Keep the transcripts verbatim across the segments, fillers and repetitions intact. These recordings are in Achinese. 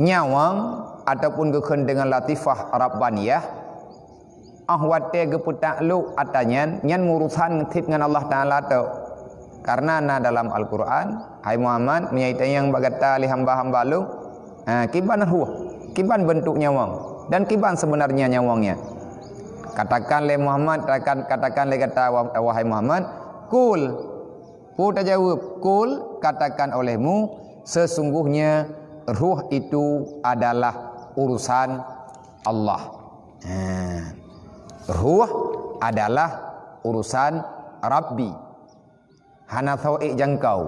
Nyawöng ataupun geukheun deungon latifah rabbaniyah, óh watée geupeutak lok atra nyan, nyan meurusan cit ngon Allah Taala tok. Karena na dalam Al-Qur'an, "Hai Muhammad, meunyoe itanyong bak gata lé hamba-hamba Lôn, ha, kiban rhuh, kiban beuntuk nyawöng, dan kiban seubeunarnya nyawöng nyan?" Katakan lé Muhammad, katakan, katakan lé gata, wa-, wahai Muhammad, "Qul." Peue tajaweueb? "Qul," katakan olehmu, "Sesungguhnya rhuh itu adalah urusan Allah." Ha. Rhuh adalah urusan Rabbi. Hana soe ék jangkau.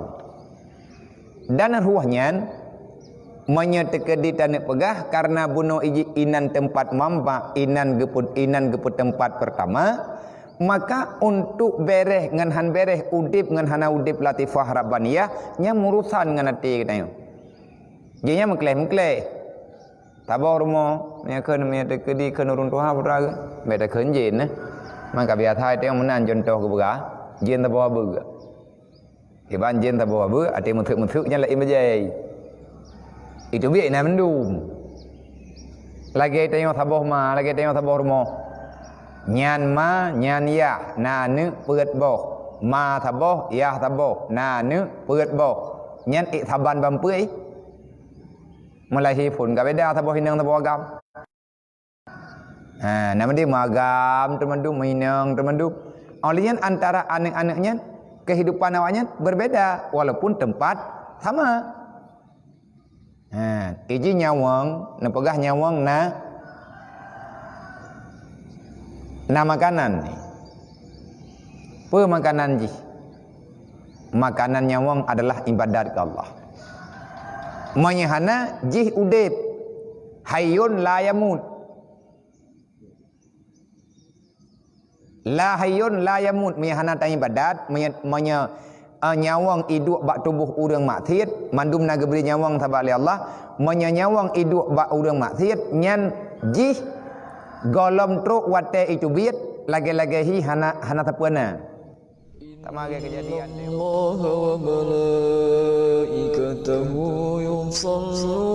Dan rhuh nyan, meunyoe teukeudi taneuk peugah, karena bunoe iji inan teumpat manfaat, inan geupeu-, inan geupeuteumpat peurtama, maka untuk béréh ngon han béréh, udeb ngon hana udeb latifah rabbaniyah, nyan meurusan ngon até geutanyoe. Jih nyan meukleh-meukleh. Saboh rumoh, meunyoe kheun, meunyoe teukeudi kheun ureuëng tuha putra geuh, bék takheun jén, eh. Maka biasa teuh meunan contoh geupeugah, jén saboh beuh. Iban jén saboh beuh, até meutheuk-meutheuk nyan laén bajée. Itu biet inan mandum. Lagée tanyoe saboh ma, lagée tanyoe saboh rumoh. Nyan ma, nyan yah, na aneuk peuet boh. Ma saboh, yah saboh, na aneuk peuet boh. Nyan ék saban ban peue? Meulahé phon ka beda saboh inong saboh agam. Ha, nama dia meuagam teumandum, meuinong teumandum. Oleh nyan antara aneuk-aneuk nyan, kehidupan awak nyan berbeda walaupun tempat sama. Ha, iji nyawöng, neupeugah nyawöng na, na makanan. Peue makanan jih? Makanan nyawöng adalah ibadat keu Allah. Meunyoe hana, jih udeb. Hayyun la yamut. La hayyun la yamut, meunyoe hana taibadat, meunyoe, meunyoe, eh, nyawöng iduek bak tuboh ureuëng maksiet, mandum na geubri nyawöng sabak lé Allah, meunyoe nyawöng iduek bak ureuëng maksiet, nyan jih gohlom trok watée itubiet, lagée-lagée hi hana, hana sapeue na. Sama lagée keujadian. إن الله وملائكته يصلون